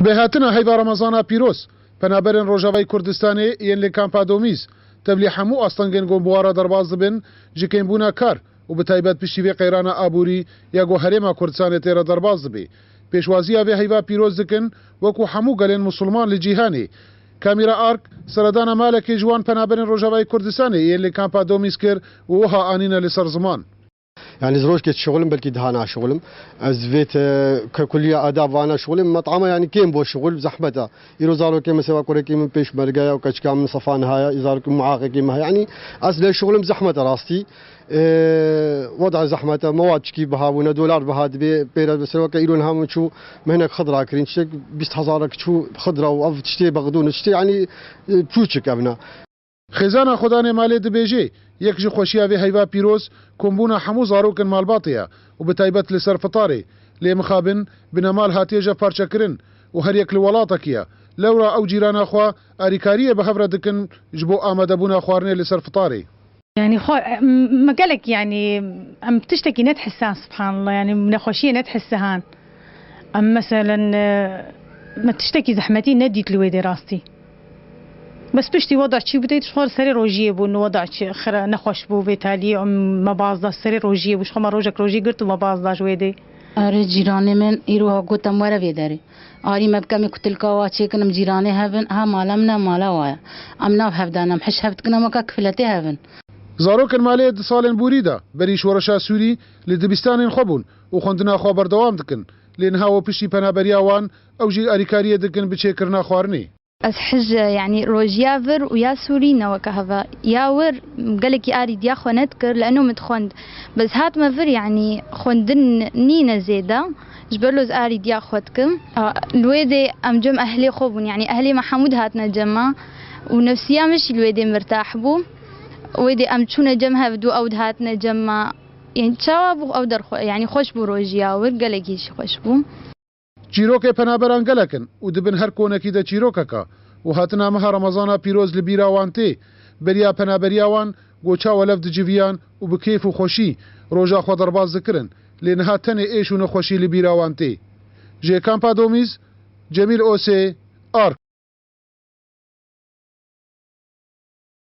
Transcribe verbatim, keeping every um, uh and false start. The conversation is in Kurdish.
Bi hatina heyva Remezana pîroz, penaberên Rojavayê Kurdistanê yên li kampa Domîz, tevlî hemû astengên ku bi wan re derbas dibin, ji kêmbûna kar û bi taybet piştî vê qeyrana aborî ya ku Herêma Kurdistanê tê re derbas dibe, pêşwaziya vê heyva pîroz dikin, wekû hemû gelên misilman li cîhanê. Kamîra Ark, seredana malekê ji wan penaberên Rojavayê Kurdistanê yên li kampa Domîz kir û wiha anîne li ser ziman. Yani ez rojkê şixulim, belkî daha naşixulim. Ez vê te ke kulliya adab vana şixulim, met'ama yani kêm bo şixul, zehmet e. Îro zarokê min mesela kurekî min pêşmerge ya û keçika min sefa niha ya, î zarokê min muaqekî min heye. Yani ez lê şixulim zehmet e rastî. Ee, weda zehmet e, mewad çikî biha bûne, dolar biha dibe, pêre mesela weke îro niha min çû mehnek xidra kirîn, tiştek bîst hezarek çû xidra û ev tiştê bexdûn, tiştê yani, e, pûçik evna. Xêzana Xwedanê Malê dibêje, yek ji xweşiya vê heyva pîroz kombûna hemû zarokên malbatê ye û bi taybet li ser fitarê. Lê mixabin binemal hatiye jevparçekirin û her yek li welatekî ye. Lewra ew cîrana xwe arîkariyê bi hev re dikin ji bo amadebûna xwarinê li ser fitarê. Yani xwe, em, me gelek, yani, em tiştekî nedihisihan, subhanallah, yani nexweşiyê nedihisihan. Em meselen, e, me tiştekî zehmetî nedît li wê dê rastî. Bes piştî weda çî bû tê, ji xwe serê rojiyê bû, weda çi xira nexweş bû, vê taliyê em me baz da serê rojiyê bû, ji xwe me rojek rojî girt û me baz da ji wê dê. Erê cîranê min îro ha gotem were vê derê. Arî me bi kemî kutilka wa çêkin, em cîranê hev in, ha mala min e, mala wa ye. Em nav hev de ne, em hiş hev dikin, em weke kifiletê hev in. Zarokên malê di salên borî de berî şoreşa Sûrî li dibistanên xwe bûn û xwendina xwe berdewam dikin. Lê niha û piştî penaberiya wan, ew jî arîkariyê dikin bi çêkirina xwarinê. Ez hij, yanî rojiya vir û ya Sûrî ne weke heve. Ya wir gelekî arî diya xwe nedikir, li eno min dixwend. Bes hatime vir, yanî xwendin nîne zêde, ji ber loz arî diya xwe dikim. A, li wê dê em cem ehlê xwe bûn, yanî ehlê me hemû dihatine cem me û nefsiya min jî li wê dê mirtah bû. Wê dê em çûne cem hev dû ew dihatine cem me. Yanî çawa bû ew derxwe, yanî xweş bû rojiya wir, gelekî jî xweş bû. Çîrokê penaberan gelek in û di bin her konekî de çîrokek e û hatina meha Remezana pîroz li bîra wan tê. Beriya penaberiya wan got çawa lev diciviyan û bi kêf û xweşî roja xwe derbas dikirin, lê niha tenê êş û nexweşî li bîra wan tê. Ji Kampa Domîz, Cemîl Osê, Ark.